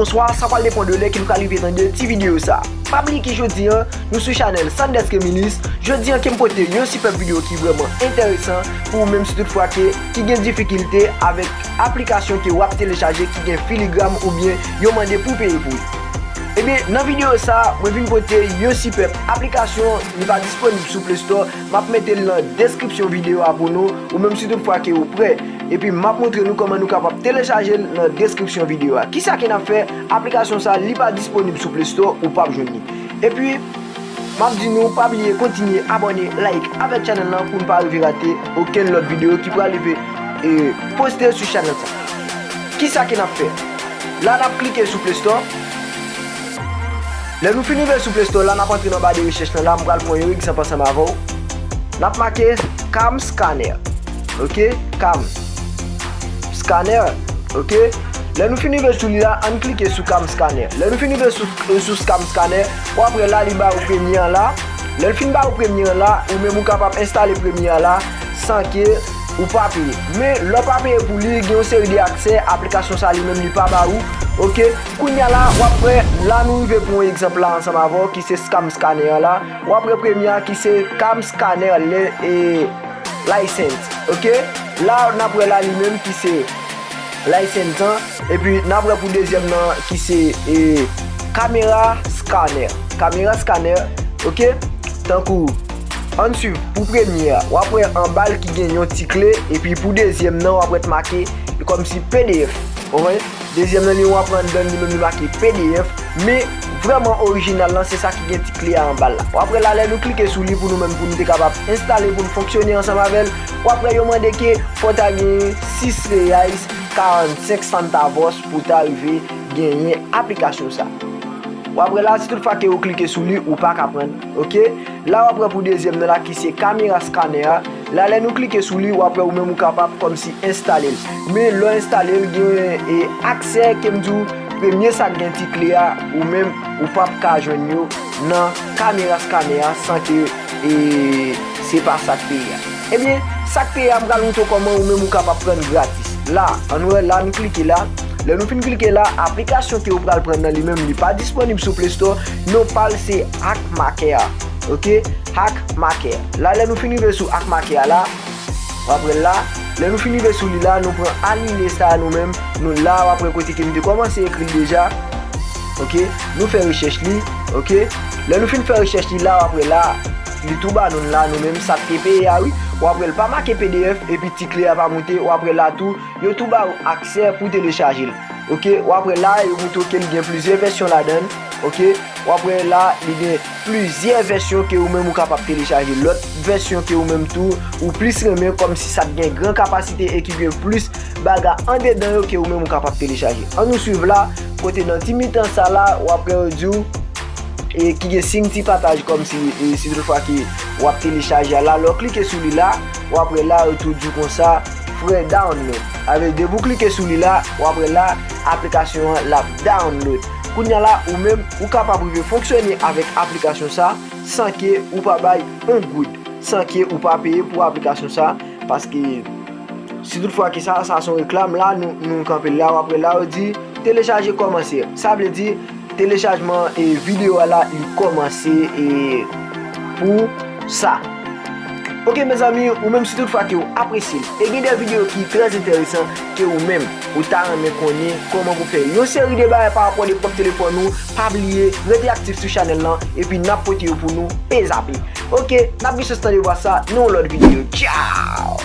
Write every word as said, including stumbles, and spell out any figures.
Swa sa pral depann de lè ke nou ka rive tande ti videyo sa. Pa bliye ke jodi a, nou sou chanèl Sanders Reminisce. Jodi a ke m pote yon sipèb videyo ki vrèman enteresan pou ou menm si tout fwa ke ki gen difikilte avèk aplikasyon ke w ap telechaje ki gen filigram oubyen yo mande pou peye pou li. Ebyen, nan videyo sa, mwen vin pote yon sipèb aplikasyon, li pa disponib sou Play Store, m ap mete l nan deskripsyon videyo a pou nou, ou menm si tout fwa ke ou prè. Epi m ap montre nou kòman nou kapab telechaje l nan deskripsyon videyo a. Kisa ke n ap fè? Aplikasyon sa, li pa disponib sou Play Store, ou p ap jwenn li. Epi, m ap di nou, pa bliye kontinye abòne, like avèk chanèl lan pou n pa rive rate okenn lòt videyo ki pral rive, e, poste sou chanèl sa. Kisa ke n ap fè? La, n ap klike sou Play Store. Lè nou fin rive sou Play Store la, n ap antre nan ba de rechèch lan la, m pral pran yon egzanp ansanm avè w. N ap make Cam Scanner. Ok? Cam Scanner. Ok? Lè nou fin rive sou li la, ann klike sou Cam Scanner. Lè nou fin rive sou, sou Cam Scanner, w ap wè la, li ba ou premye an la. Lè l fin ba ou premye an la, ou menm ou kapab enstale premye an la san ke ou pa peye. Men, lè w pa peye pou li, gen yon seri de aksè, aplikasyon sa li menm li pa ba ou. Ok? Kounye a la, w ap wè, la nou rive pou yon egzanp la ansanm avè w, ki se Cam Scanner an la. W ap wè premye a ki se Cam Scanner le, e, license. Ok? La, n ap wè la li menm ki se license an. Epi, n ap wè pou dezyèm nan ki se, e, Camera Scanner. Camera Scanner, ok? Tankou, ann swiv pou premye a. W ap wè anba l ki gen yon ti kle. Epi pou dezyèm nan, w ap wè t make kòmsi P D F. Ou konprann? Dezyèm nan, li w ap wè anndan li menm li make P D F. Men, vrèman orijinal lan, se sa ki gen ti kle a anba l la. W ap wè la, lè nou klike sou li pou nou menm, pou nou te kapab enstale, pou nou fonksyone ansanm avè l, w ap wè yo mande ke fò w ta genyen sis reais karannsenk centavos pou w ta rive genyen aplikasyon sa. W ap wè la, si tout fwa ke ou klike sou li, ou pa ka pran l, ok? La, w ap wè pou dezyèm nan la ki se Camera Scanner a. La, lè nou klike sou li, w ap wè ou menm ou kapab kòmsi enstale l. Men lè w enstale l, gen, e, aksè ke m di w, premye sa k gen ti kle a, ou menm ou p ap ka jwenn yo nan Camera Scanner a san ke, e, se pa sa k peye a. Ebyen, sa k peye a, m pral montre w kòman ou menm ou kapab pran l gratis. La, ann wè la, nou klike la. Lè nou fin klike la, aplikasyon ke ou pral pran nan li menm, li pa disponib sou Play Store. Non pa l se Hack Maker a. Ok? Hack Maker. La, lè nou fin rive sou Hack Maker a la, w ap wè l la. Lè nou fin rive sou li la, nou pran aliye sa a nou menm. Nou la, w ap wè kote ke m te kòmanse ekri l deja. Ok? Nou fè rechèch li. Ok? Lè nou fin fè rechèch li la, w ap wè la, li tou ba nou l la, nou menm sa k te peye a, wi. W ap wè l pa make P D F, epi ti kle a pa moute. W ap wè la tou, yo tou ba ou aksè pou telechaje l. Ok, w ap wè la, yo montre w ke l gen plizyè vèsyon ladan l. Ok, w ap wè la, li gen plizyè vèsyon ke ou menm ou kapab telechaje. Lòt vèsyon ke ou menm tou, ou plis renmen, kòmsi sa t gen gran kapasite e ki gen plis bagay andedan yo ke ou menm ou kapab telechaje. Ann nou swiv la, kote nan ti mitan sa la, w ap wè yo di w, e ki gen siy ti pataj kòmsi, e si toutfwa ke w ap telechaje a la, lè w klike sou li la, w ap wè la, yo tou di w konsa, free download. Sa vle di depi w klike sou li la, w ap wè la, aplikasyon an l ap download. Kounye a la, ou menm, ou kapab rive fonksyone avèk aplikasyon sa, san ke ou pa bay yon goud, san ke ou pa peye pou aplikasyon sa, paske si toutfwa ke sa, sa se yon reklam, la, nou, nou kanpe la, w ap wè la, yo di, telechaje kòmanse. Sa vle di, telechajman, e, videyo a la, li kòmanse, e, pou sa. Ok, mezanmi, ou menm si toutfwa ke w apresye l, e gen de videyo ki trè enteresan ke ou menm, ou ta renmen konnen kòman pou fè yon seri de bagay pa rapò de pwòp telefòn ou, pa bliye rete aktif sou chanèl lan, epi n ap pote yo pou nou, pe zape. Ok, n ap gen chans tande vwa sa nan yon lòt videyo. Tchaw!